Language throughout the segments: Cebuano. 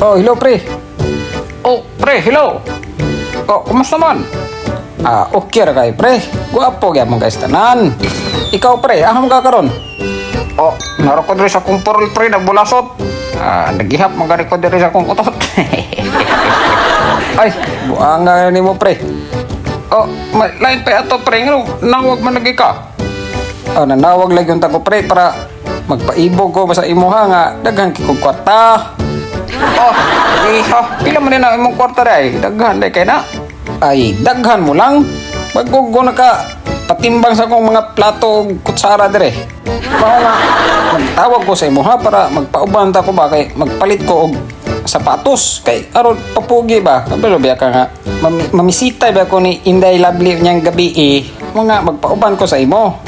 Oh, hello, pre. Oh, pre, hello. Oh, kumusta man? Ah, okay ra kay, pre. Guwapo gyud mong guys tanan. Ikaw, pre, aham ka karon? Oh, naro ko diri sa akong purol, pre, nagbulasot. Ah, nagihap man gani ko diri sa akong utot. Ay, buang nga nimo, pre. Oh, may lain pa ato, pre, ngano nawag man lagi ka? Oh, nanawag lagi yung ko, pre, para magpaibog ko ba sa imuha nga daghan kay kog kwarta. Oh, iha, pila man na imong kwarta day? Daghan day kay na. Ay, daghan mo lang. Bago na ka patimbang sa akong mga plato ug kutsara dire. Mao nga nagtawag ko sa imuha para magpauban ta ko ba kay magpalit ko og sapatos kay aron papugi ba, kabalo biya ka nga mamisita ba ko ni Inday Lovely niyang gabi eh. Mo nga magpauban ko sa imo.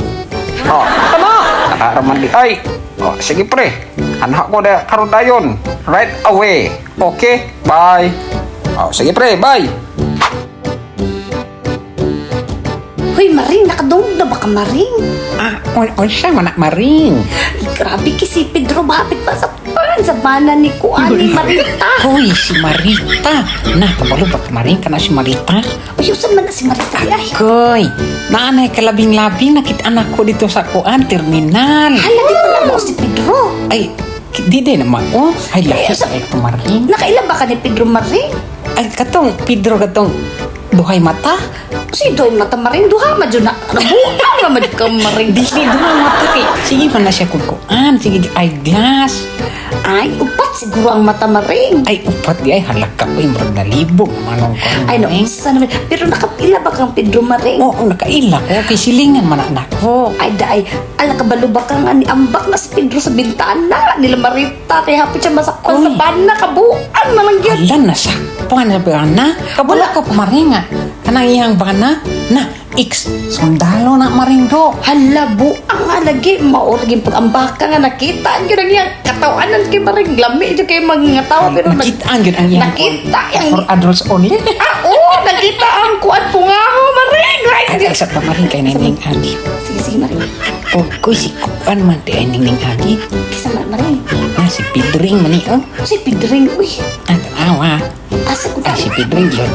Oh, tama. Nakaraman di ay. Oh, sige, pre. Anak ko da karon dayon. Right away. Okay, bye. Oh, sige, pre, bye. Hoy, Maring, nakadungog na ba ka, Maring? Ah, on siya, manak maring. Ay, grabe ki si Pedro, hapit pa sa pan sa bana ni Kuan ni Marita. Hoy, si Marita. Na, kabalo ba ka maring kana si Marita? Uy, usan man na si Marita di ay? Koy, naanay kalabing-labing nakita anak ko dito sa kuan terminal. Hala, di pala mo si Pedro. Ay, di din naman. Oh, ay lahi Eh, ay kumaring. Nakaila ba ka ni Pedro, Maring? Ay, katong Pedro katong duhay mata. Si Doy mata, Maring, duha man jud na. Nabuang na man jud ka, Maring. Dili duhay mata kay. Sige man na siya kung kuan, sige eyeglass. Ay, upat siguro ang mata, Maring. Ay, upat di ay halaka ko yung murag nalibog manong kuan. Ay, no, Maring. usa naman. Pero nakapila ba kang Pedro, Maring? Oo, nakaila ko kay silingan man anak ko. Ay, daay, ala kabalo ba ka nga ni ambak na si Pedro sa bintana nila Marita kay hapit siya masakpan sa Uy. bana kabuang na lang yun. Ala, nasakpan na ba na? Kabalo ka pumaringa. Kanang iyang bana na ex sundalo na maring do. Hala, buang nga lagi. Mao lagi pag-ambaka nga nakita. Ang yun ang iyang katawanan kay Maring. Lami ito kay mga tawa. Pero Nakita ang yun ang iyang Nakita ang for adults only. Ah, oo! Nakita ang kuan pungaho, Maring! Right? Ay, ay, sa pamaring kay Ningning Agi. Sige, sige, Maring. Pugkoy si kuan man di ay Ningning Agi. Kisa man, Maring. Na si Pidring man ni oh. Si Pedring, uy. Ah, tanawa. Asa ko Ay, si Pidring yun.